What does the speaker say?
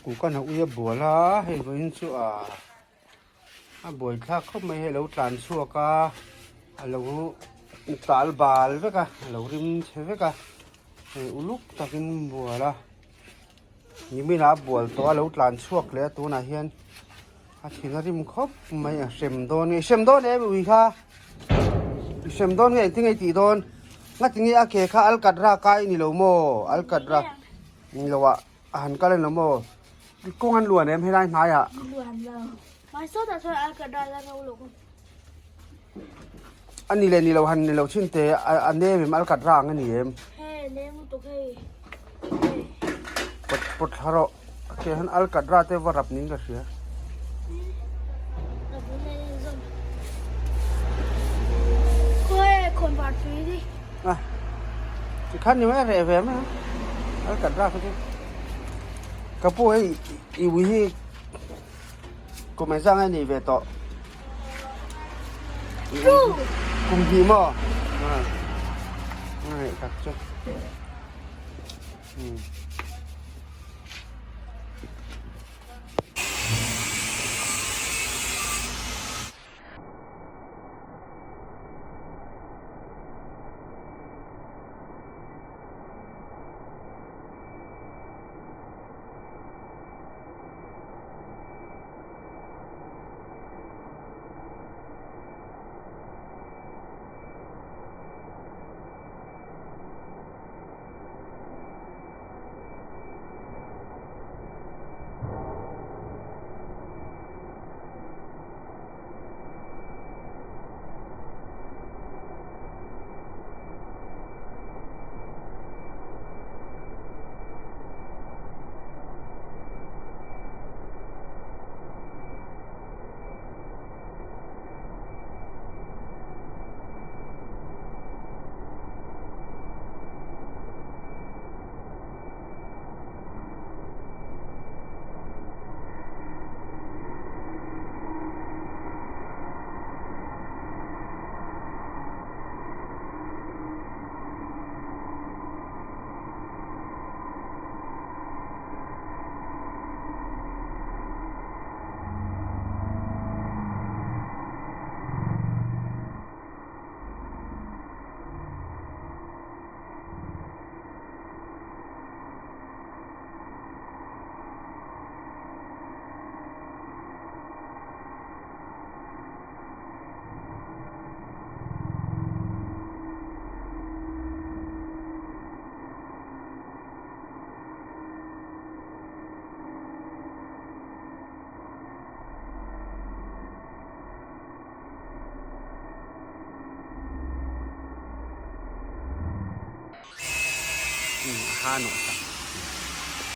Kukan a ui a bual a hei vawiin chu ah a buai thlak khawp mai hei a lo tlan chhuak a a lo tal bal vek a a lo rim chhe vek a hei uluk takin bual a nimin ah a bual tawh a lo tlan chhuak leh a tunah hian a thin a rim khawp mai a hrem dawn nge i hrem dawn em ui kha i hrem dawn nge engtin nge i tih dawn ngatinge a ke kha alkatra kai ni lo maw alkatra ni lo ah. A han kal eng lo maw? Kawng an luan em helai hnaiah? Luan lo. Mai sawtah chuan a ka dal a ro lo. A ni leh ni lo han ni lo thin te a nem em alkat ra ang a ni em? He nem lutuk hei. Pawt pawt thla rawh. A ke han alkat ra te va rap niin ka hria. Khawi khawn var tui ni. A tikhan ni mai a reh ve mai a alkatra kha chu ka pu hei i ui hi kum engzah nge ni ve tawh kum hnih maw a ngaih tak chu umm. Ha nawh sak.